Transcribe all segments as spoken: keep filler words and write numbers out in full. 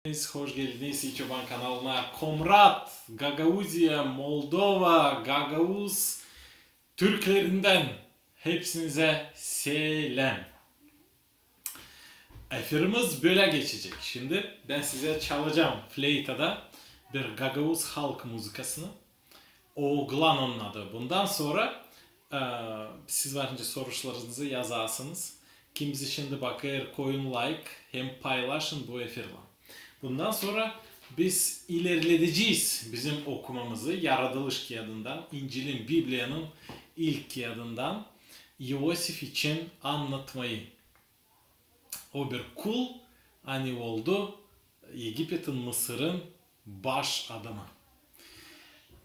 geldiniz, hoş geldiniz İçoban kanalına. Komrat, Gagauziya, Moldova, Gagauz Türklerinden hepsinizä seläm. Efirimiz bölä geçecek. Şindi bän sizä çalacam fleytada bir gagauz halk muzıkasını. Ooglan onun adı. Bundan sora, e, siz varınca soruşlarınızı yazasınız. Kimisi şindi bakêr, koyun layk hem paylaşın bu efirlän. Bundan sora biz ilerledecez bizim okumamızı Yaradılış kiyadından, İncilin, Bibliyanın ilk kiyadından İosif için annatmayı. O bir kul, ani oldu Egipetin, Mısırın baş adamı.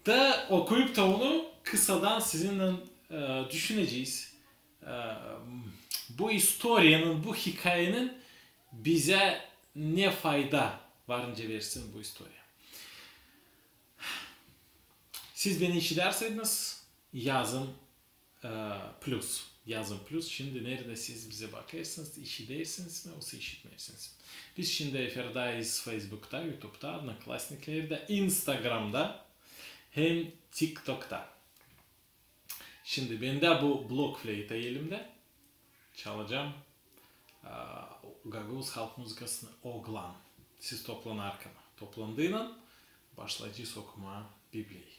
Da okuyup da onu kısadan sizinnän, e, düşünecez. E, bu istoriyanın, bu hikayenin bizä ne fayda varınca versin bu istoriya. Siz beni işidärseydiniz, yazın e, plus. Yazın plus. Şindi neredä siz bizä bakêrsınız, işidärsiniz mi, osa işitmeersiniz. Biz şindi efirdäyiz Feysbukta, Yutubta, Odnoklassniklerdä, Instagramda hem TikTokta. Şindi bendä bu blok fleyta elimdä. Çalacam, e, gagauz halk muzıkasını Ooglan. Siz toplanın arkama. Toplandıynan başlayacez okumaa Bibliyayı.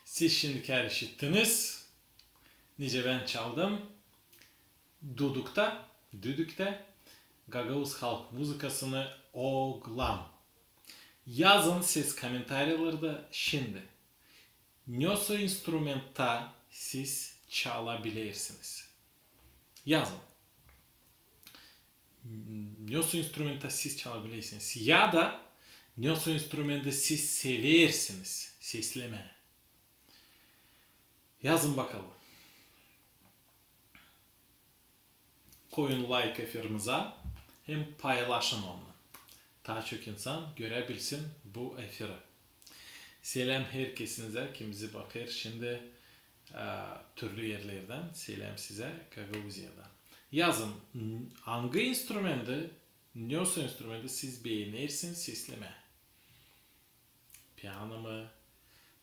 Siz şindikär işittiniz, nicä bän çaldım dudukta, düdüktä gagauz halk muzıkasını Ooglan. Yazın siz komentariyalarda şindi, nesoy instrumenta siz çalabilersiniz. Yazın. Nesoy instrumenta siz çalabilersiniz. Ya da nesoy instrumenta siz seversiniz seslemää. Yazın bakalım. Koyun layk efirimizä hem paylaşın onu. Taa çok insan göräbilsin bu efiri. Seläm herkesinizä, kim bizi bakêr şindi, e, türlü erlerdän. Seläm sizä Gagauziyadan. Yazın, n-, angı instrumenti, nesoy instrumenti siz beenersiniz seslemää. Piano mu,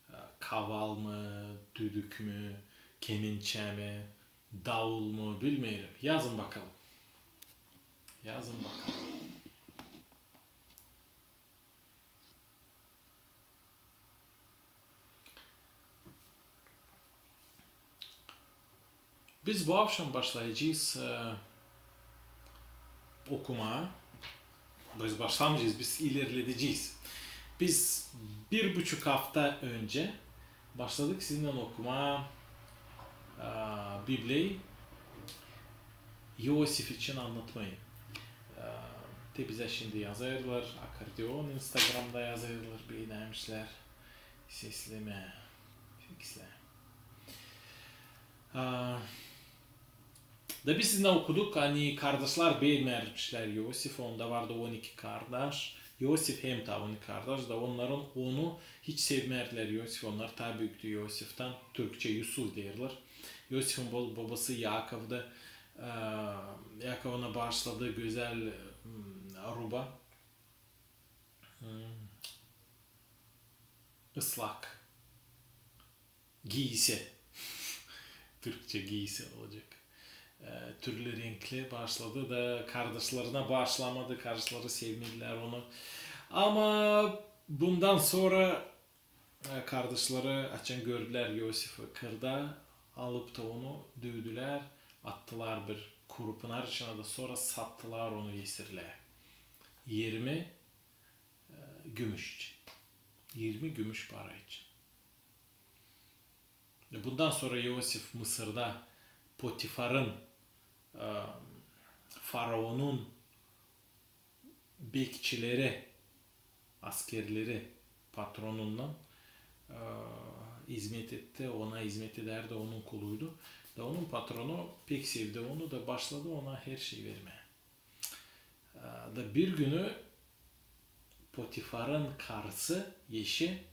e, kaval mı, düdük mü, kemençä mi, daul mu, bilmeerim. Yazın bakalım. Yazın bakalım. Biz bu avşam başlayacez, e, okumaa. Biz başlamayacez, biz ilerledecez. Biz bir buçuk afta öncä başladık sizinnän okumaa, e, Bibliyayı, İosif için annatmayı. E, te bizä şindi yazêrlar, akordeon, Instagramda yazêrlar, beenämişlär. Seslemää. Seslä. A, da biz sizinnän okuduk, ani kardaşlar beenmärmişlär İosifi, onda vardı on iki kardaş. İosif hem taa on iki kardaş, da onnarın onu hiç sevmärdilär İosifi, onnar taa büüktü İosiftan, türkçä Yusuf deerlär. İosifin bo-, bobası Yakovdu, E, Yakov ona baaşladı gözäl, m, ruba. M, ıslak giysi. Türkçä giysi olacek. E, türlü renkli baaşladı da kardaşlarına baaşlamadı. Kardaşları sevmedilär onu. Ama bundan sora, e, kardaşları, açan gördülär İosifi kırda, alıp da onu dövdülär, attılar bir kuru pınar içinä da sora sattılar onu esirlää. İrmi, e, gümüş için. İrmi gümüş para için. Bundan sora İosif Mısırda Potifarın, e, faraonun bekçileri, askerleri patronundan, e, izmet etti, ona izmet edärdi, onun kuluydu. Da onun patronu pek sevdi onu da başladı ona her şey vermää. E, da bir günü Potifarın karısı, eşi,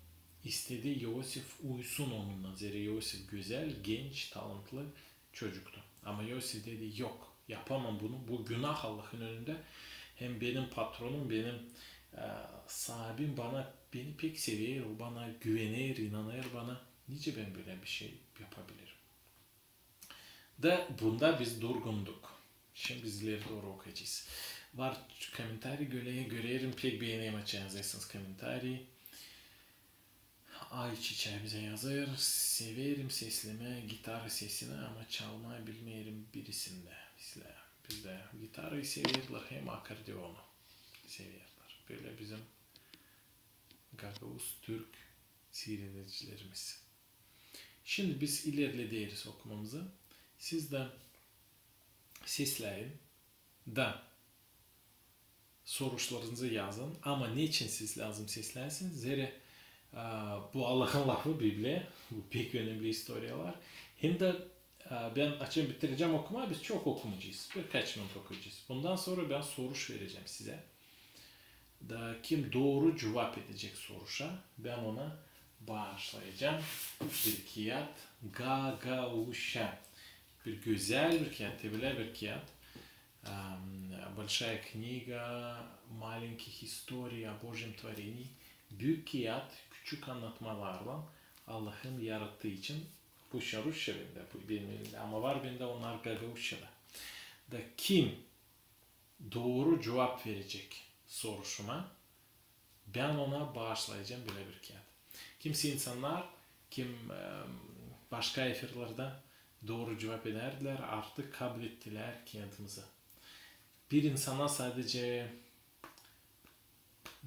istedi İosif uyusun onunnan, zerä İosif gözäl, genç, talantlı çocuktu. Ama İosif dedi: yok, yapamam bunu, bu günah Allahın önündä. Hem benim patronum, benim, e, saabim bana, beni pek sever, o bana güvener, inanêr bana. Nicä bän bölä bir şey yapabilirim? Da bunda biz durgunduk. Şindi biz ileri dooru okuyacez. Var komentariy, göre-, görerim, pek beenerim açan yazêrsınız komentariy. Ay Çiçää bizä yazêr: severim seslemää gitara sesini, ama çalmaa bilmeerim birisindä. Bizdä, bizdä gitarayı severlär, hem akordeonu severlär. Bölä bizim gagauz türk siiredicilerimiz. Şindi biz ilerlederiz okumamızı. Siz dä sesläyin da soruşlarınızı yazın. Ama neçin siz lääzım sesläyäsiniz? Zerä, a, bu Allahın lafı, Bibliya, bu pek önemli istoriyalar. Hem dä, a, bän açan bitirecäm okumaa, biz çok okumayacez. Birkaç minut okuyacez. Bundan sora bän soruş verecäm sizä. Da kim dooru cuvap edecek soruşa, bän ona baaşlayacam bir kiyat gagauzça. Bir gözäl bir kiyat, te bölä bir kiyat. Am, Большая книга маленьких историй о Божьем творении. Büük kiyat, küçük annatmalarlan Allahın yarattıı için. Bu rusça bendä, bu benim elimdä. Ama var bendä onnar gagauzça da. Da kim dooru cuvap verecek soruşuma, bän ona baaşlayacam bölä bir kiyat. Kimsä insannar, kim, em, başka efirlerdä dooru cuvap edärdilär, artık kablettilär kiyadımızı. Bir insana sadece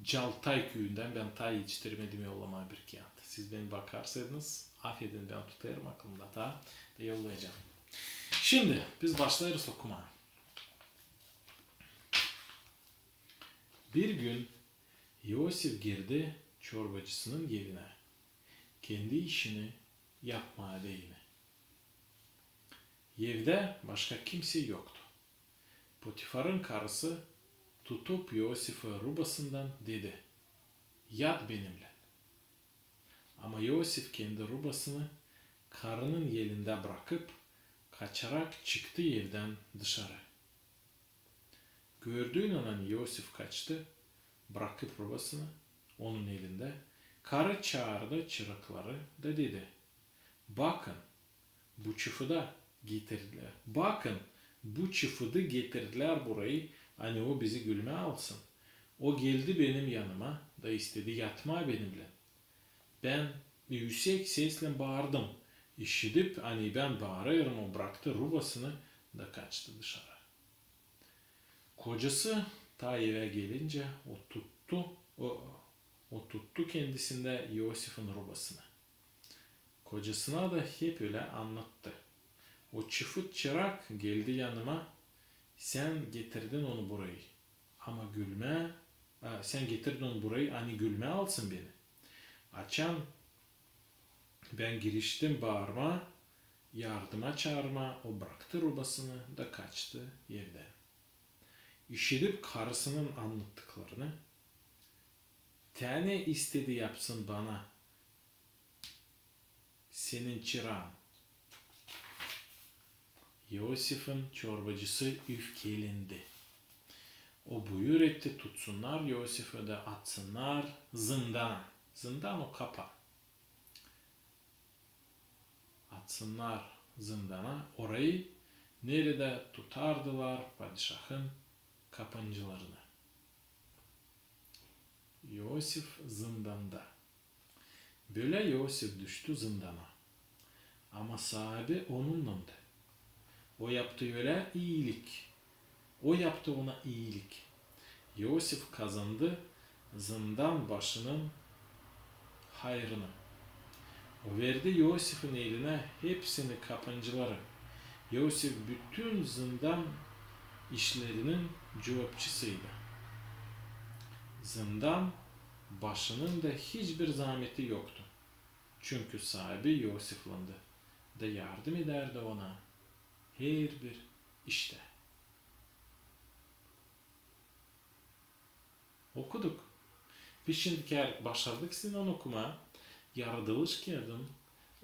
Caltay küüyündän bän taa etiştirmedim yollamaa bir kiyat. Siz beni bakarsaydınız, afedin, bän tutêrım aklımda taa da yollayacam. Şindi biz başlêêrız okumaa. Bir gün İosif girdi çorbacısının evinä, kendi işini yapmaa deyni. Evdä başka kimsey yoktu. Potifarın karısı, tutup İosifi rubasından, dedi: yat benimnän. Ama İosif kendi rubasını karının elindä brakıp, kaçarak çıktı evdän dışarı. Gördüynän İosif kaçtı, brakıp rubasını onun elindä. Karı çaardı çırakları da dedi: bakın, bu çıfıı da getirdilär. Bakın, bu çıfıı da getirdilär burayı, ani o bizi gülmää alsın. O geldi benim yanıma da istedi yatmaa benimnän. Bän üüsek seslän baardım. İşidip, ani bän baarêrım, o braktı rubasını da kaçtı dışarı. Kocası taa evä gelincä, o tuttu, o, o tuttu kendisindä İosifin rubasını. Kocasına da hep ölä annattı. O çıfıt çırak geldi yanıma, sän getirdin onu burayı. Ama gülmää, a, sän getirdin onu burayı, ani gülmää alsın beni. Açan bän giriştim baarmaa, yardıma çaarmaa, o braktı rubasını da kaçtı evdän. İşidip karısının annattıklarını, taa ne istedi yapsın bana senin çıraan? İosifin çorbacısı üfkelendi. O buyur etti, tutsunnar İosifi da atsınnar zındana. Zından o kapan. Atsınnar zındana orayı, neredä tutardılar padişahın kapancılarını. İosif zındanda. Bölä İosif düştü zındana. Ama saabi onunnan da. O yaptı ölä iilik. O yaptı ona iilik. İosif kazandı zından başının hayırını. O verdi İosifin elinä hepsini kapancıları. İosif bütün zından işlerinin cuvapçısıydı. Zından başının da hiçbir zaameti yoktu. Çünkü saabi İosiflendi da yardım edärdi ona herbir iştä. Okuduk. Biz şindikär başardık sizinnän okumaa Yaradılış kiyadın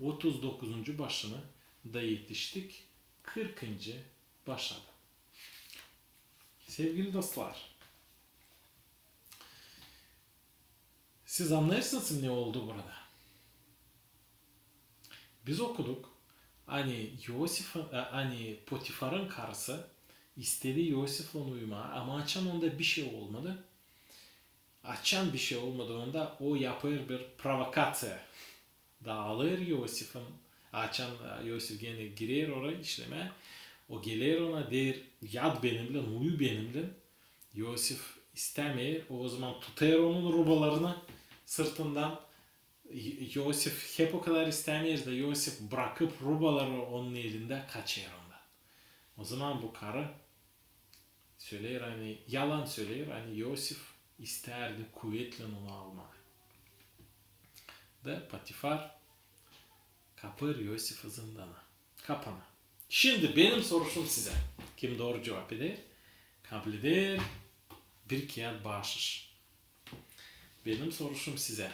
otuz dokuzuncu başını da etiştik kırkıncı başa da. Sevgili dostlar, siz annêêrsınız, ne oldu burada? Biz okuduk, ani İosif, e, ani Potifarın karısı istedi İosiflän uyumaa, ama açan onda bişey olmadı. Açan bişey olmadı onda, o yapêr bir provokaţiya. Daalêr İosifin, açan, e, İosif genä girer orayı işlemää, o geler ona, deer: "Yat benimnän, uyu benimnän." İosif istämeer, o zaman tutêr onun rubalarını sırtından. İ-, İosif hep o kadar istämeer da İosif brakıp rubaları onun elindä, kaçêr ondan. O zaman bu karı söleer, ani, yalan söleer, ani İosif istärdi kuvetlän onu almaa. Da Potifar kapêr İosifi zındana, kapana. Şindi benim soruşum sizä. Kim dooru cuvap eder, kableder bir kiyat baaşış. Benim soruşum sizä.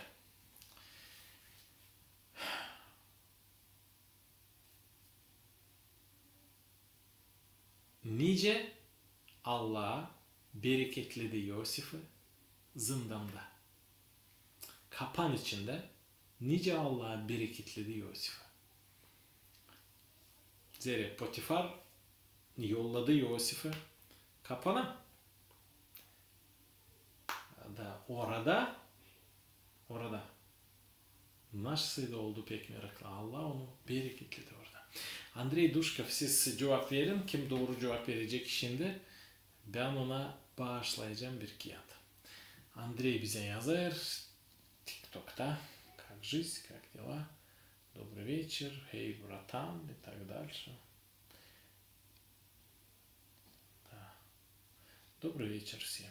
Nicä Allah bereketledi İosifi zındanda? Kapan içindä nicä Allah bereketledi İosifi? Zerä Potifar yolladı İosifi kapana. Da orada, orada nasıl da oldu pek meraklı. Allah onu bereketledi orada. Andrey Duşkov, siz cuvap verin. Kim dooru cuvap verecek şindi, bän ona baaşlayacam bir kiyat. Andrey bizä yazêr TikTokta: "Как жизнь, как дела? Добрый вечер, эй, братан", и так дальше. Da. Добрый вечер всем.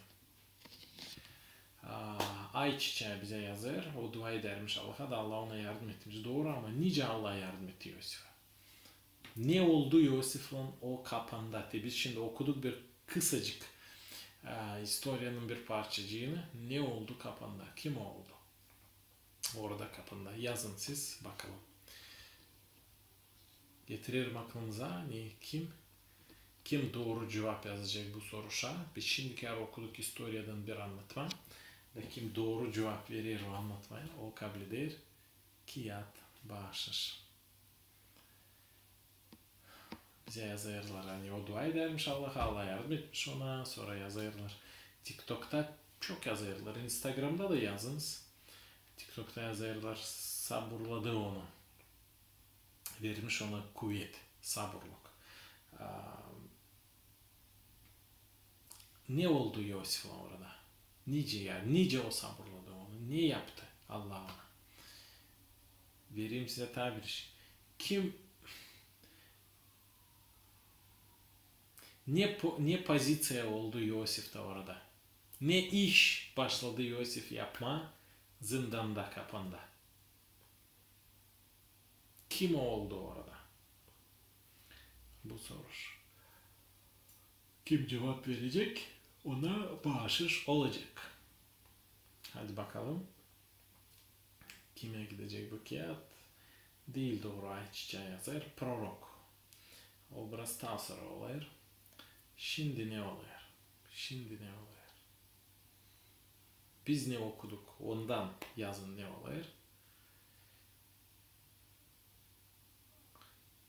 A, Ay Çiçää bizä yazêr: "O dua edärmiş Allaha da Allah ona yardım etmiş." Dooru, ama nicä Allah yardım etti İosifä? Ne oldu İosiflän o kapanda? Te biz şindi okuduk bir kısacık, e, istoriyanın bir parçacıını. Ne oldu kapanda? Kim oldu orada kapanda? Yazın siz, bakalım. Getirerim aklınıza, ani kim, kim dooru cuvap yazacek bu soruşa. Biz şindikär okuduk istoriyadan bir annatma. Da kim dooru cuvap verer o annatmaya, o kableder kiyat baaşış. Bizä yazêrlar, ani o dua edärmiş Allaha, Allah yardım etmiş ona, sora yazêrlar. TikTokta çok yazêrlar, Instagramda da yazınız. TikTokta yazêrlar: "Saburladı onu." Vermiş ona kuvet, saburluk. A, ne oldu İosiflän orada? Nicä ya, nicä o saburladı onu? Ne yaptı Allah ona? Vereyim sizä taa bir iş. Kim, ne po-, ne poziţiya oldu İosiftä orada? Ne iş başladı İosif yapmaa zındanda, kapanda? Kim oldu orada? Bu soruş. Kim cuvap verecek, ona baaşış olacek. Hadi bakalım. Kimä gidecek bu kiyat? Diil, dooru, Ay Çiçää yazêr. Prorok. O biraz taa sora olêr. Şindi ne olêr? Şindi ne olêr? Biz ne okuduk, ondan yazın ne olêr.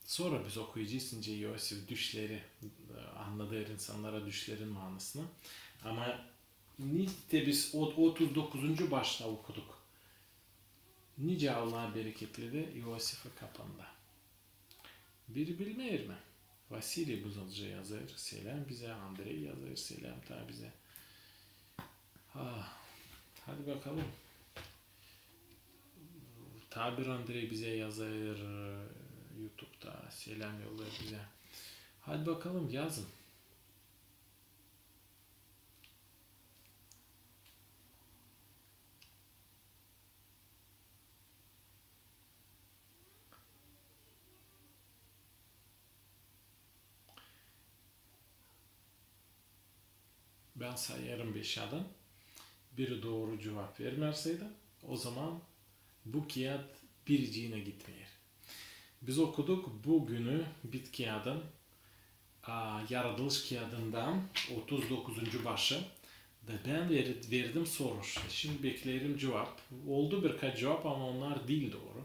Sora biz okuyacez, nicä İosif düşleri, e, annadêr insannara düşlerin manasını. Ama nicä biz o-, otuz dokuzuncu başta okuduk. Nicä Allah bereketledi İosifi kapanda. Biri bilmeer mi? Vasiliy Buzalcı yazêr, selam bizä. Andrey yazêr, selam taa bizä. Ah, hadi bakalım. Taa bir Andrey bizä yazêr, e, YouTube'da selam yollêêr bizä. Hadi bakalım, yazın. Bän sayêrım beşädän. Biri dooru cuvap vermärseydi, ozaman bu kiyat biriciinä gitmeer. Biz okuduk bu günü bit kiyadın, a, yaradılış kiyadından otuz dokuzuncu başı. Da bän ver-, verdim soruş. Şindi bekleerim cuvap. Oldu birkaç cuvap, ama onnar diil dooru.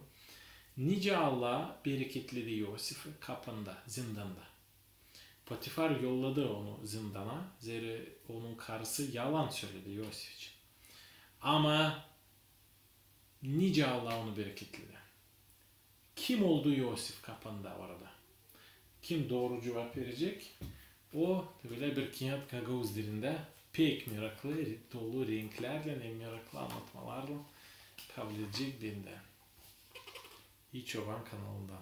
Nicä Allah bereketledi İosifi kapanda, zindanda. Potifar yolladı onu zindana, zerä onun karısı yalan söledi İosif için. Ama nicä Allah onu bereketledi? Kim oldu İosif kapanda orada? Kim dooru cuvap verecek, o, bölä bir kiyat gagauz dilindä, pek meraklı, re-, dolu renklärlän hem meraklı annatmalarlan kabledecek bendä. İ Çoban kanalından.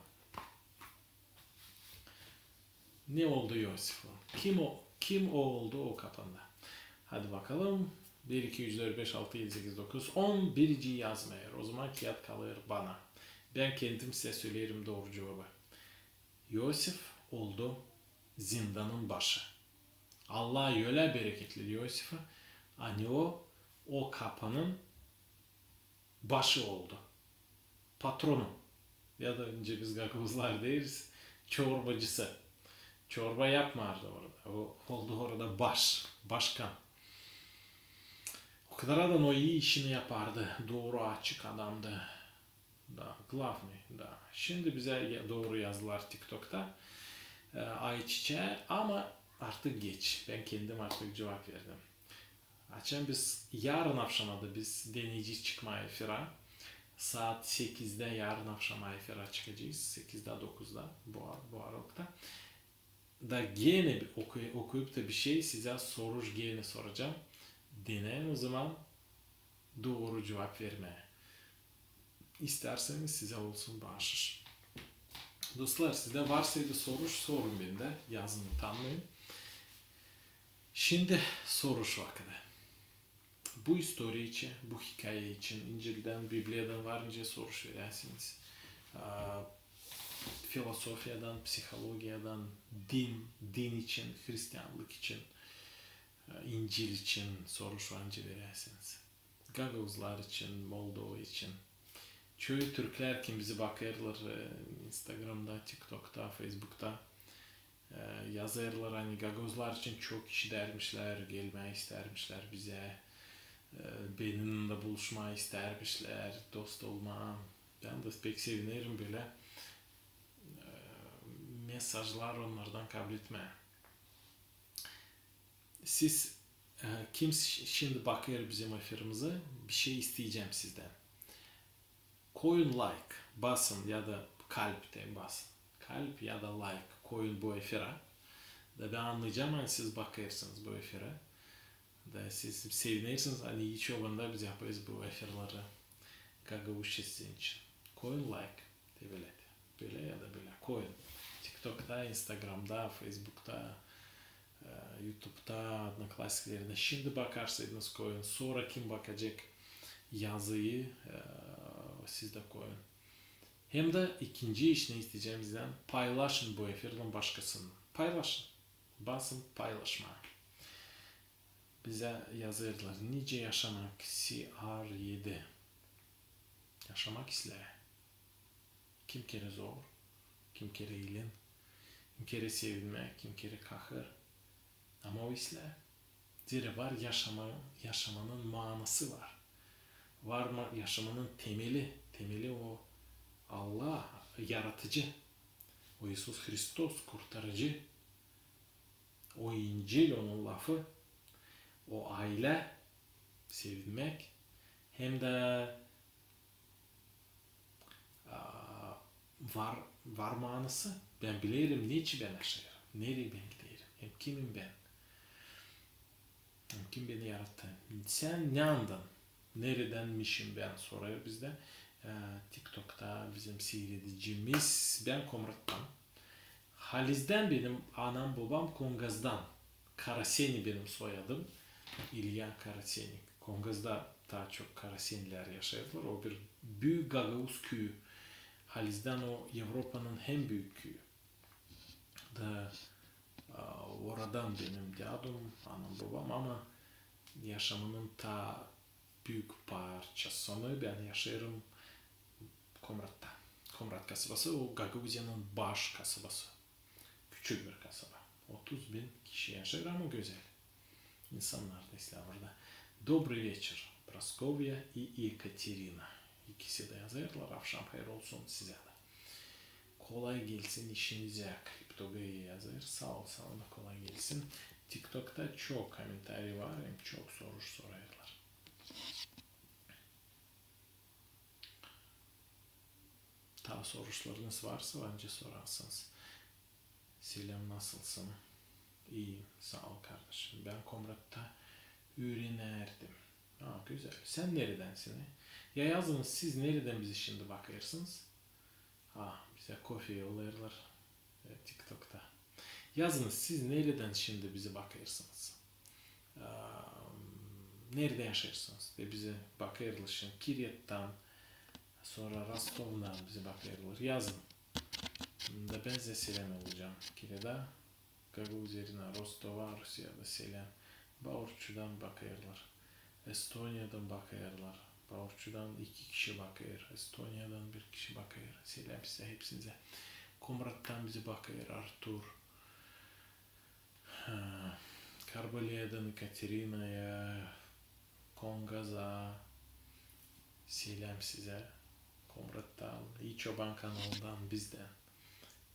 Ne oldu İosifin? Kim o, kim o oldu o kapanda? Hadi bakalım. Bir, iki, üç, dört, beş, altı, edi, sekiz, dokuz, on, biricii yazmêêr. Ozaman kiyat kalêr bana. Bän kendim sizä söleerim dooru cuvabı. İosif oldu zindanın başı. Allah ölä bereketledi İosifi, ani o, o kapanın başı oldu. Patronu. Ya da nicä biz gagauzlar deeriz, çorbacısı. Çorba yapmêêrdı orada. O oldu orada baş, başkan. O kadar da o ii işini yapardı. Dooru, açık adamdı. Da, главный, da. Şindi bizä ya-, dooru yazdılar TikTokta. E, ayçiçää, ama artık geç. Bän kendim artık cuvap verdim. Açan biz yarın avşama da biz deneyecez çıkmaa efira. Saat sekizdä yarın avşama efira çıkacez. Sekizdä, dokuzda bu ar-, bu aralykta. Da genä bi-, okuy-, okuyup da bişey sizä soruş genä soracam. Denäyim ozaman dooru cuvap vermää. İstärseniz, sizä olsun baaşış. Dostlar, sizdä varsaydı soruş, sorun bendä, yazın, utanmayın. Şindi soruş vakıdı. Bu istoriya için, bu hikayä için İncildän, Bibliyadan var nicä soruş veräsiniz. A, filosofiyadan, psihologiyadan, din, din için, hristianlık için, a, İncil için soruş var nicä veräsiniz. Gagauzlar için, Moldova için. Çoyu türklär, kim bizi bakêrlar, e, Instagramda, TikTokta, Feysbukta, e, yazêrlar, ani gagauzlar için çok işidärmişlär, gelmää istärmişlär bizä, e, benimnän dä buluşmaa istärmişlär, dost olmaa. Bän dä pek sevinerim bölä, e, mesajlar onnardan kabletmää. Siz, e, kim ş-, şindi bakêr bizim efirimizi, bişey isteyecäm sizdän. Koyun layk, basın ya da kalp deyni basın. Kalp ya da layk koyun bu efira. Da bän annayacam, ani siz bakêrsınız bu efira. Da siz sevinersiniz, ani hiç olmanda biz yapêrız bu efirleri gagauzça sizin için. Koyun layk. Te bölä, bölä ya da bölä. Koyun. TikTokta, Instagramda, Feysbukta, e, YouTube'da, Odnoklassiklerdä. Şindi bakarsaydınız, koyun. Sora kim bakacek yazıyı, e, siz dä koyun. Hem dä ikinci iş, ne isteyecäm sizdän, paylaşın bu efirlän başkasınnan. Paylaşın. Basın paylaşmaa. Bizä yazêrlar, nicä yaşamak, C R yedi. Yaşamak islää. Kim kerä zor, kim kerä ilin. Kim kerä sevinmää, kim kerä kahır. Ama o islää. Zerä var yaşama, yaşamanın maanası var. Var ma-, yaşamanın temeli. Temeli o Allah, Yaratıcı. O İisus Hristos, Kurtarıcı. O İncil, onun lafı. O aylä, sevinmäk. Hem dä a, var, var maanası. Bän bilerim, neçin bän yaşêêrım, nereyi bän giderim, hem kimim bän, hem kim beni yarattı. Sän neredän, neredänmişim bän, sorêr bizdä. E, TikTokta bizim siiredicimiz, bän Komrattan. Halizdän benim anam-bobam, Kongazdan. Karaseni benim soyadım. İlya Karaseni. Kongazda taa çok Karasenilär yaşêêrlar. O bir büük gagauz küüyü. Halizdän o Evropanın en büük küüyü. Da, a, oradan benim dädum, anam-bobam, ama yaşamanın taa büük parçasını bän yaşêêrım Komratta. Komrat kasabası, o Gagauziyanın baş kasabası. Küçük bir kasaba. Otuz bin kişi yaşêêr, ama gözäl. İnsannar da islää burada. Добрый вечер, Прасковья и Екатерина. İkisi dä yazêrlar, avşam hayır olsun sizä dä. Kolay gelsin işinizä, Kripto G Y yazêr. Saa ol, sana da kolay gelsin. TikTokta çok kommentariy var, hem çok soruş sorêrlar. Taa soruşlarınız varsa, bence sorarsınız. Seläm, nasılsın? İyiyim, saa ol, kardaşım. Bän Komratta üürenärdim. Aa, gözäl. Sän neredänsin? Ya yazınız, siz neredän bizi şindi bakêrsınız? Aa, bizä kofe yollêêrlar, e, TikTokta. Yazınız, siz neredän şindi bizi bakêrsınız? Aa, neredä yaşêêrsınız? Hem bizi bakêrlar şindi Kiryattan, sora Rostovdan bizi bakêrlar. Yazın. Da bän sizä seläm yollayacam. Kiryada, Gagauziya, Rostova, Rusiyada seläm. Baurçudan bakêrlar. Estoniyadan bakêrlar. Baurçudan iki kişi bakêr. Estoniyadan bir kişi bakêr. Seläm sizä hepsinizä. Komrattan bizi bakêr Artur. Ha, Karbaleydan Ekaterinaya, Kongaza, seläm sizä. Komrattan, İi Çoban kanalından bizdän.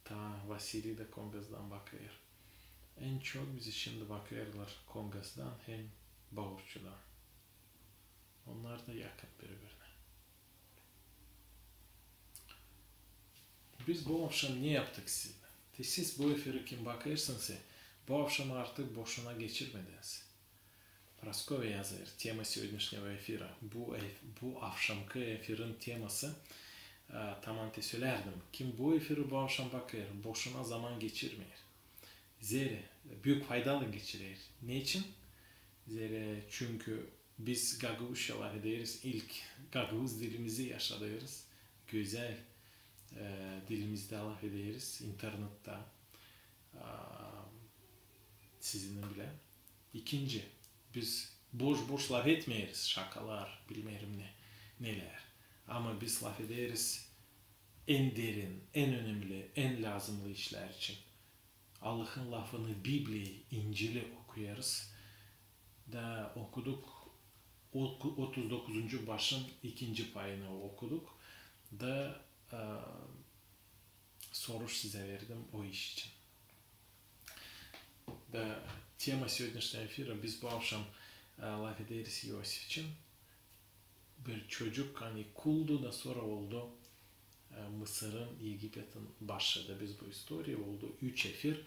Taa Vasiliy da Kongazdan bakêr. En çok bizi şindi bakêrlar Kongazdan hem Baurçudan. Onnar da yakın biri-birinä. Biz bu avşam ne yaptık sizinnän? Te siz bu efiri kim bakêrsınız, bu avşamı artık boşuna geçirmediniz. Прасковья yazêr, тема сегодняшнего эфира. Bu ef-, bu avşamkı efirin teması, e, taman te sölärdim. Kim bu efiri bu avşam bakêr, boşuna zaman geçirmeer. Zerä büük faydalan geçirer. Neçin? Zerä, çünkü biz gagauzça lafederiz, ilk gagauz dilimizi yaşadêrız, gözäl, e, dilimizdä lafederiz internettä, a, sizinnän bilä. İkinci, biz boş-boş lafetmeeriz, şakalar, bilmeerim ne, nelär. Ama biz lafederiz en derin, en önemli, en lääzımlı işlär için. Allahın lafını, Bibliyayı, İncili okuyêrız. Da okuduk, oku-, otuz dokuzuncu başın ikinci payını okuduk. Da, e, soruş sizä verdim o iş için. Da tema сегодняшнего эфира, biz bu avşam, e, lafederiz İosif için. Bir çocuk, ani kuldu da sora oldu, e, Mısırın, Egipetin başı. Da biz bu istoriya oldu üç efir,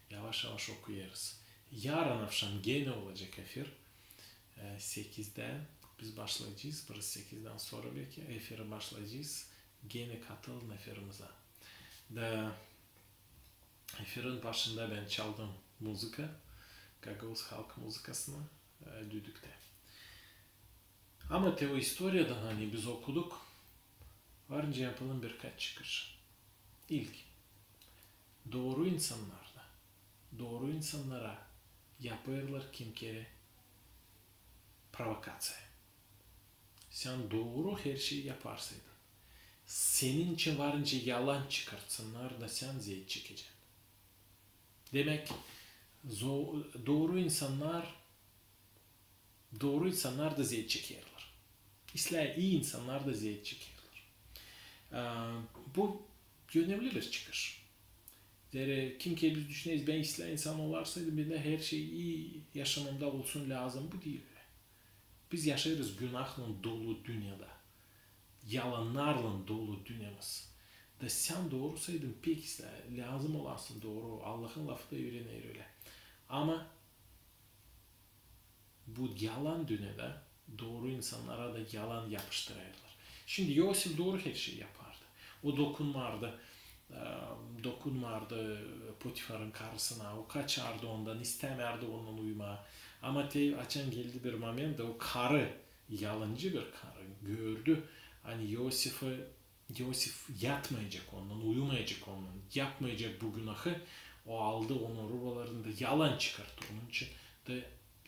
yavaş-yavaş okuyêrız. Yarın avşam genä olacek efir. E, sekizdän biz başlayacez, biraz sekizdän sora beki efiri başlayacez. Genä katılın efirimizä. Da efirin başında bän çaldım muzıka, gagauz halk muzıkasını, e, düdüktä. Ama te o istoriyadan, ani biz okuduk, var nicä yapalım birkaç çıkış. İlk, dooru insannara, dooru insannara yapêrlar kim kerä provokaţiya. Sän dooru herşeyi yaparsaydın, senin için var nicä yalan çıkartsınnar da sän zeet çekecän. Demäk, zo-, dooru insannar, dooru insannar da zeet çekerlär. İslää ii insannar da zeet çekerlär. Aa, bu önemli bir çıkış. Zerä kim ki biz düşüneriz, bän islää insan olarsaydım, bendä herşey ii yaşamamda olsun lääzım. Bu diil ölä. Biz yaşêêrız günahlan dolu dünnedä. Yalannarlan dolu dünnemiz. Da sän doorusaydın, pek islää, lääzım olasın dooru, Allahın lafı da üürener ölä. Ama bu yalan dünnedä dooru insannara da yalan yapıştırêrlar. Şindi İosif dooru herşey yapardı. O dokunmardı, e, dokunmardı Potifarın karısına, o kaçardı ondan, istämärdi onunnan uyumaa. Ama te açan geldi bir moment, o karı, yalancı bir karı, gördü, ani İosifi İosif yatmayacek onunnan, uyumayacek onunnan, yapmayacek bu günahı. O aldı onun rubalarını da yalan çıkarttı. Onun için dä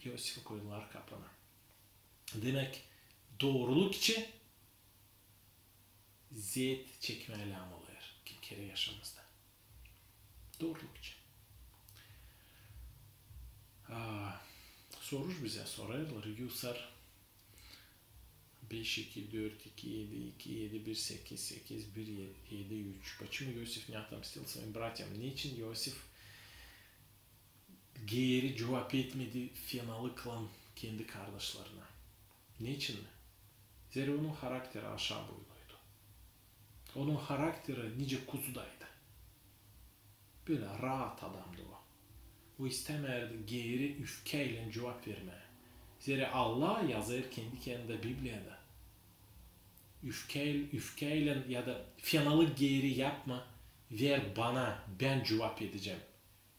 İosifi koydular kapana. Demäk, dooruluk için zeet çekmää lääzım olêr kim kerä yaşamamızda. Dooruluk için. Aa, soruş bizä sorêrlar, Yusar beş iki dört iki edi iki edi bir sekiz sekiz bir edi üç. Почему Иосиф не отомстил своим братьям? Neçin İosif geeri cuvap etmedi fenalıklan kendi kardaşlarına? Neçin mi? Zerä onun harakteri aşaa boyluydu. Onun harakteri nicä kuzudaydı. Bölä raat adamdı o. O istämärdi geeri üfkäylän cuvap vermää. Zerä Allah yazêr kendi-kendinä Bibliyada: üfkäy-, üfkäylän ya da fenalık geeri yapma, ver bana, bän cuvap edecäm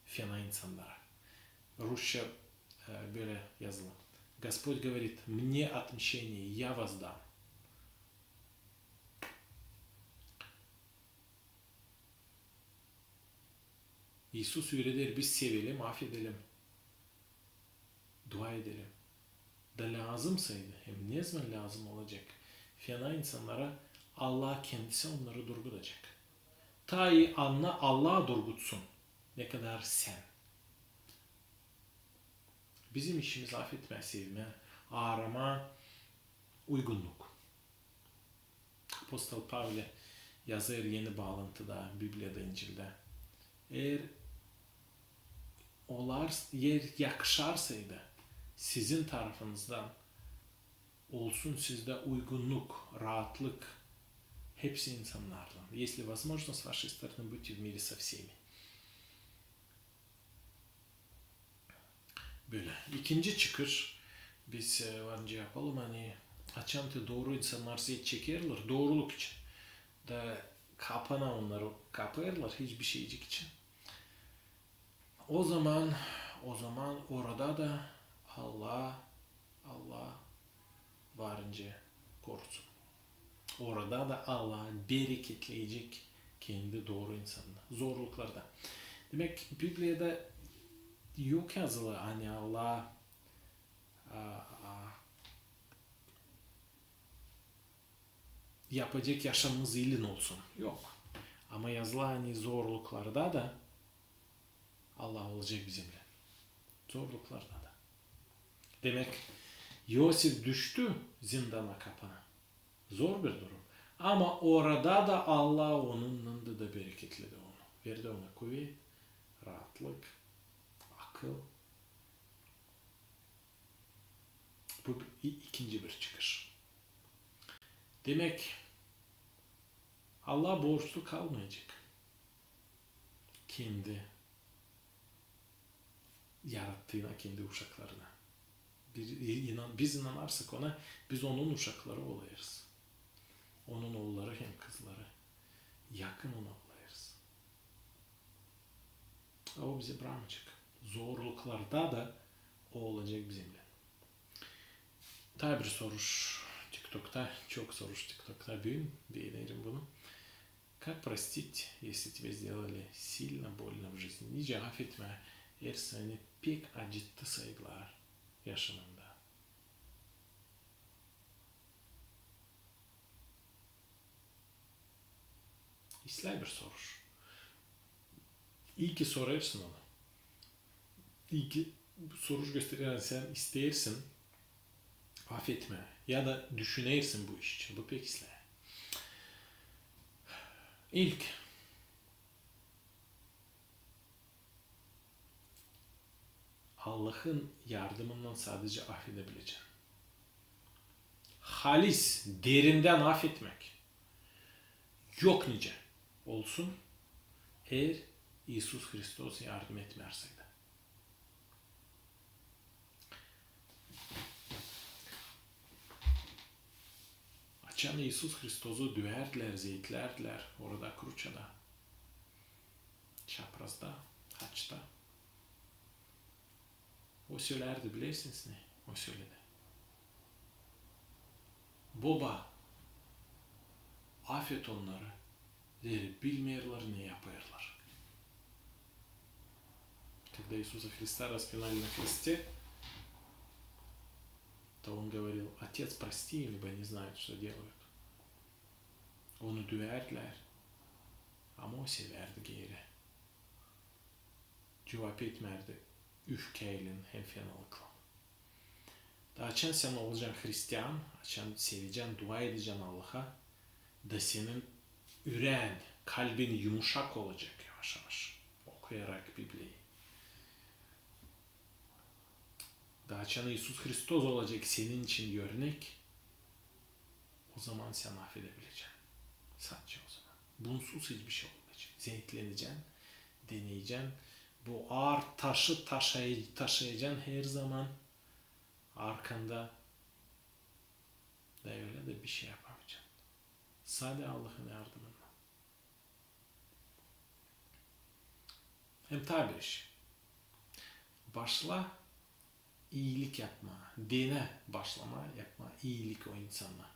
fena insannara. Rusça, e, bölä yazılı: Господь говорит: мне отмщение, я воздам. İisus üüreder, biz sevelim, afedelim, dua edelim. Da lääzımsaydı, hem nezaman lääzım olacek, fena insannara Allah kendisi onnarı durgudacek. Taa ii anna Allah durgutsun, nekadar sän. Bizim işimiz afetmää, sevmää, aaramaa uygunnuk. Apostol Pavle yazêr Eni Baalantıda, Bibliyada, İncildä: eer olar, eer yakışarsaydı sizin tarafınızdan, olsun sizdä uygunnuk, raatlık hepsi insannarlan. Если возможно, с вашей стороны, будьте в мире со всеми. Bölä. İkinci çıkış biz, e, var nicä yapalım, ani açan te dooru insannar zeet çekerlär dooruluk için, da kapana onnarı kapêrlar hiçbir şeycik için. O zaman, o zaman orada da Allah, Allah var nicä korusun. Orada da Allah bereketleyecek kendi dooru insanını. Zorluklarda. Demäk, Bibliyada yok yazılı, ani Allah, a, a, yapacek yaşamamız ilin olsun. Yok. Ama yazılı, ani zorluklarda da Allah olacek bizimnän. Zorluklarda da. Demäk, İosif düştü zindana, kapana. Zor bir durum. Ama orada da Allah onunnan da, da bereketledi onu. Verdi ona kuvet, raatlık, akıl. Bu i-, ikinci bir çıkış. Demäk, Allah borçlu kalmayacek kendi yarattıına, kendi uşaklarına. Bir inan-, biz inanarsak ona, biz onun uşakları olêrız. Onun oolları hem kızları. Yakın ona olêrız. A o bizi brakmayacek. Zorluklarda da o olacek bizimnän. Taa bir soruş TikTokta, çok soruş TikTokta büün, beenerim bunu. Как простить, если тебе сделали сильно больно в жизни? Nicä afetmää, eer seni pek acıttı saydılar yaşamanda? İslää bir soruş. İi ki sorêrsın onu. İlk soruş gösterer, sän isteersin afetmää ya da düşünersin bu iş için. Bu pek islää. İlk, Allahın yardımından sadece afedebilecän. Halis, derindän afetmäk yok nicä olsun, eer İisus Hristos yardım etmär sä. Açan İisus Hristosu düüyärdilär, zeetlärdilär orada kruçada, çaprazda, haçta. O sölärdi, bilersiniz ne o söledi? Boba, afet onnarı, zerä bilmeerlär ne yapêrlar. Когда Иисуса Христа распинали на кресте, то Он говорил: «Отец, прости им, ибо не знают, что делают». Onu düüyärdilär, ama O sevärdi geeri. Cuvap etmärdi üfkäylän hem fenalıklan. Da açan sän olacan hristian, açan sevecän, dua edecän Allaha, da senin üreän, kalbin yumuşak olacek yavaş-yavaş, okuyarak Bibliyayı. Da açan İisus Hristos olacek senin için örnek, o zaman sän afedebilecän. Sadece o zaman. Bunsuz hiçbir şey olmayacek. Zeetlenecän, deneyecän. Bu aar taşı taşıy-, taşıyacan her zaman arkanda. Da ölä dä bir şey yapamayacan. Sade Allahın yardımından. Hem taa bir iş. Başla iilik yapmaa. Denä başlamaa yapmaa iilik o insana.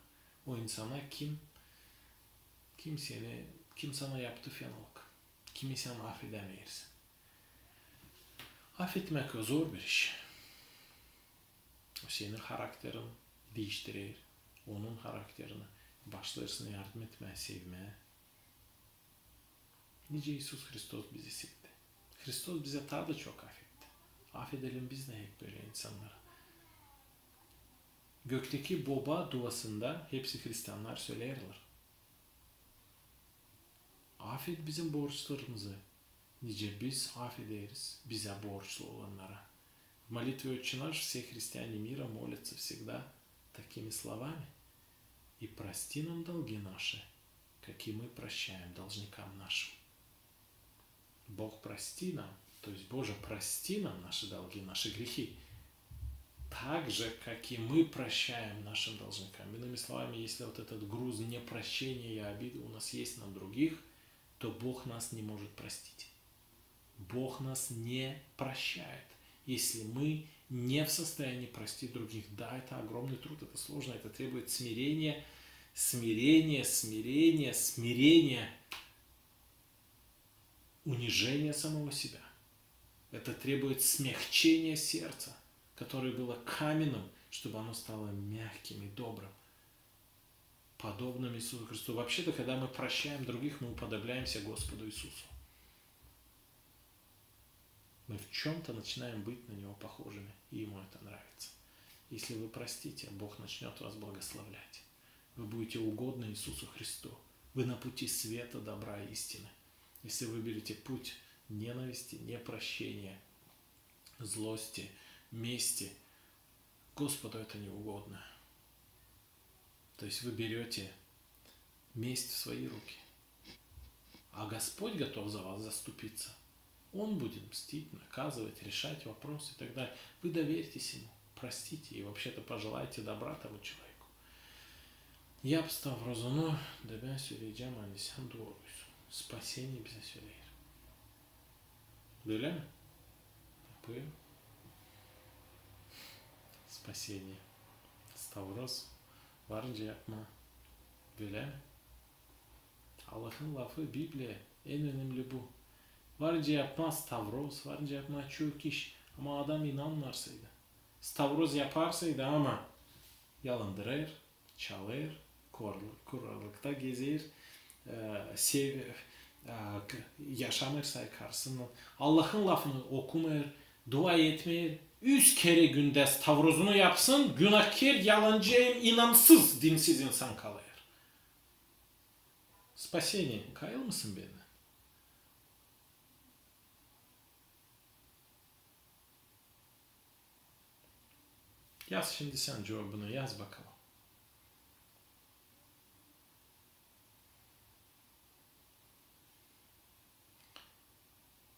O insana, kim, kim seni, kim sana yaptı fenalık. Kimi sän afedämeersin. Afetmäk o zor bir iş. O senin harakterini diiştirer, onun harakterini. Başlêêrsın yardım etmää, sevmää. Nicä İisus Hristos bizi sevdi. Hristos bizä taa da çok afetti. Afedelim biz dä hep bölä insannarı. Gökteki Boba duasında hepsi hristiannar söleerlär: «Afet bizim borçlarımızı, nicä biz afederiz bizä borçlu olannarı». В молитве «Отче наш» все христиане мира молятся всегда такими словами: «И прости нам долги наши, как и мы прощаем должникам нашим». Бог, прости нам, то есть, Боже, прости нам наши долги, наши грехи, так же, как и мы прощаем нашим должникам. Иными словами, если вот этот груз непрощения и обиды у нас есть на других, то Бог нас не может простить. Бог нас не прощает, если мы не в состоянии простить других. Да, это огромный труд, это сложно, это требует смирения, смирения, смирения, смирения, унижения самого себя. Это требует смягчения сердца, которое было каменным, чтобы оно стало мягким и добрым, подобным Иисусу Христу. Вообще-то, когда мы прощаем других, мы уподобляемся Господу Иисусу. Мы в чём-то начинаем быть на Него похожими, и Ему это нравится. Если вы простите, Бог начнёт вас благословлять. Вы будете угодны Иисусу Христу. Вы на пути света, добра и истины. Если вы выберете путь ненависти, непрощения, злости, мести, Господу это не угодно. То есть вы берёте месть в свои руки. А Господь готов за вас заступиться. Он будет мстить, наказывать, решать вопросы и так далее. Вы доверьтесь Ему, простите и вообще-то пожелайте добра тому человеку. Yap stavrozunu, da bän söleyecäm, ani sän dooruysun. Спасение bizä söleer. Bölä mi? Yapayım. Спасение. Stavroz. Var nicä yapmaa. Bölä mi? Allahın lafı, Bibliya, en önemli bu. Var nicä yapmaa stavroz, var nicä yapmaa çok iş. Ama adam inanmarsaydı, stavroz yaparsaydı, ama yalandırêr, çalêr, kor-, kurarlıkta gezer, e, sev-, e, k-, yaşamêêr say karısınnan, Allahın lafını okumêêr, dua etmeer, üz kerä gündä stavrozunu yapsın, günahkär, yalancı hem inansız, dinsiz insan kalêr. Спасение, kayılmêêrsın bendän. Yaz şindi sän cuvabını, yaz bakalım.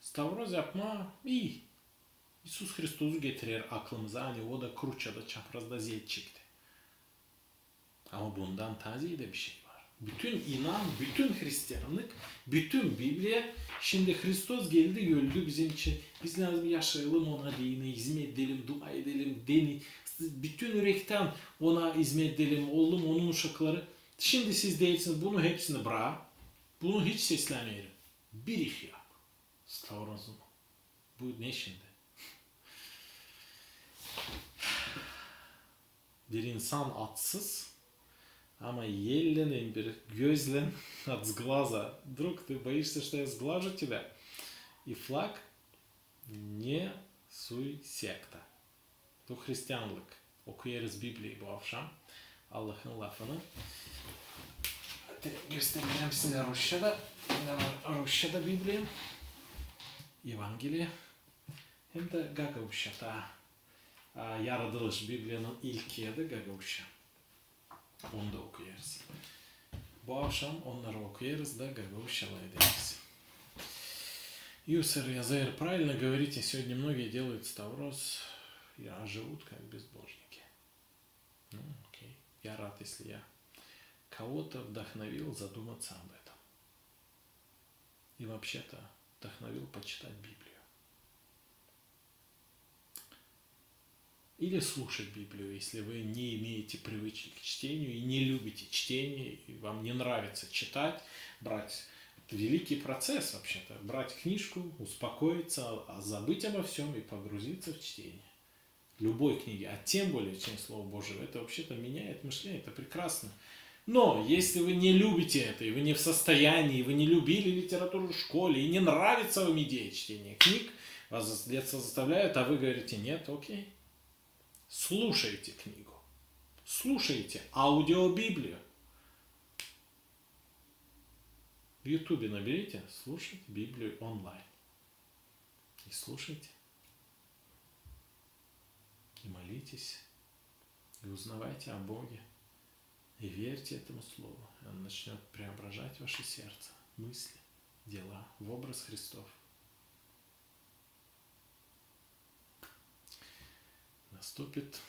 Stavroz yapmaa ii. İisus Hristosu getirer aklımıza, ani o da kruçada, çaprazda zil çekti. Ama bundan taa ziyadä bir şey var. Bütün inan, bütün hristiannık, bütün Bibliya, şindi Hristos geldi, öldü bizim için. Biz lääzım yaşayalım ona deyni, izmet edelim, dua edelim deyni, bütün ürektän ona izmet edelim, olalım onun uşakları. Şindi siz deersiniz, bunu hepsini braa, bunu hiç seslämeelim. Bir iş yap. Stavrozunu. Bu ne şindi? Bir insan atsız, ama ellän hem bir gözlän, от сглаза. Вдруг ты боишься, что я сглажу тебя? И флаг не суй секта. Bu hristiannık. Okuyêrız Bibliyayı bu avşam. Allahın lafını. Te gösterecäm sizä rusça da. Rusça da Bibliya. Evangeliya. Hem dä gagauzça. A, yaradılış Bibliyanın ilk kiyada gagauzça. Onu da okuyêrız. Bu avşam onnarı okuyêrız da gagauzça ederiz. Юсер yazêr: правильно говорите, сегодня многие делают ставроз, а живут как безбожники. Ну, окей. Я рад, если я кого-то вдохновил задуматься об этом. И вообще-то вдохновил почитать Библию. Или слушать Библию, если вы не имеете привычки к чтению и не любите чтение, и вам не нравится читать, брать, это великий процесс вообще-то, брать книжку, успокоиться, а, забыть обо всём и погрузиться в чтение любой книги, а тем более, чем Слово Божие. Это вообще-то меняет мышление, это прекрасно. Но если вы не любите это, и вы не в состоянии, и вы не любили литературу в школе, и не нравится вам идея чтения книг, вас детство заставляет, а вы говорите: «Нет, окей». Слушайте книгу. Слушайте аудиобиблию. В Ютубе наберите «Слушать Библию онлайн». И слушайте. И молитесь. И узнавайте о Боге. И верьте этому Слову. И оно начнёт преображать ваше сердце, мысли, дела в образ Христов. Наступит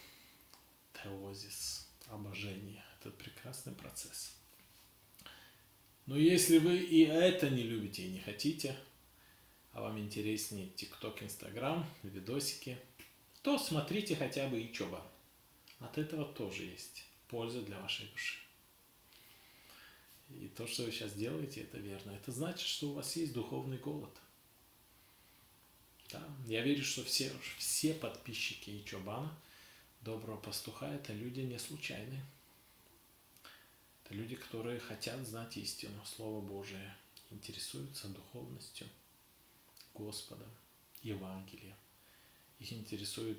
теозис, обожение. Этот прекрасный процесс. Но если вы и это не любите и не хотите, а вам интереснее TikTok, Instagram, видосики, то смотрите хотя бы Ичобан. От этого тоже есть польза для вашей души. И то, что вы сейчас делаете, это верно. Это значит, что у вас есть духовный голод. Да, я верю, что все, все подписчики Ичобана, Доброго Пастуха, это люди не случайные. Это люди, которые хотят знать истину, Слово Божие, интересуются духовностью, Господом, Евангелием. Их интересует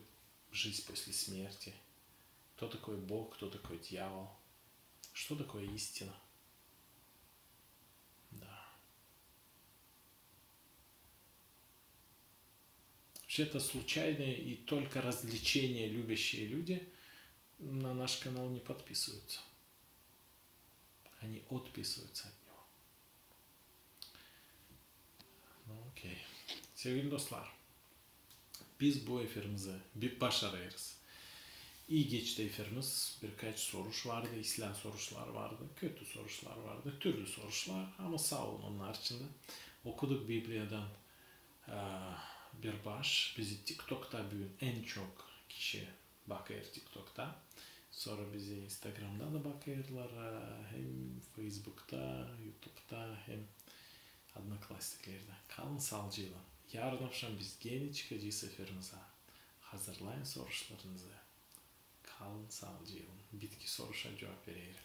жизнь после смерти. Кто такой Бог, кто такой дьявол? Что такое истина? Да. Все это случайные и только развлечения любящие люди на наш канал не подписываются. Они отписываются от него. Ну, okey. Sevgili dostlar, biz bu efirimizi bir başarêrız. İi geçti efirimiz, birkaç soruş vardı, islää soruşlar vardı, kötü soruşlar vardı, türlü soruşlar, ama saa olun onnar için dä. Okuduk Bibliyadan, e, bir baş, bizi TikTokta büün en çok kişi bakêr TikTokta. Sora bizi Instagramda da bakêrlar, e, hem Facebookta, YouTubeda, hem Odnoklassniklerdä. Kalın saalıcaklan. Yarın avşam biz genä çıkacez efirimizä. Hazırlayın soruşlarınızı. Kalın saalıcaklan. Bitki soruşa cuvap vererim.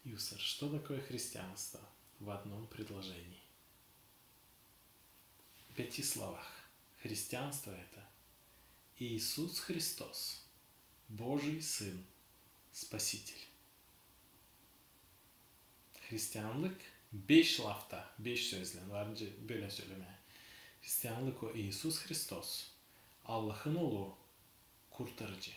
Юсер, что такое христианство? В одном предложении. В пяти словах. Христианство — это Иисус Христос, Божий Сын, Спаситель. Hristianlık beş lafta, beş sözlän, var nicä bölä sölemää. Hristianlık o İisus Hristos, Allahın Oolu, Kurtarıcı.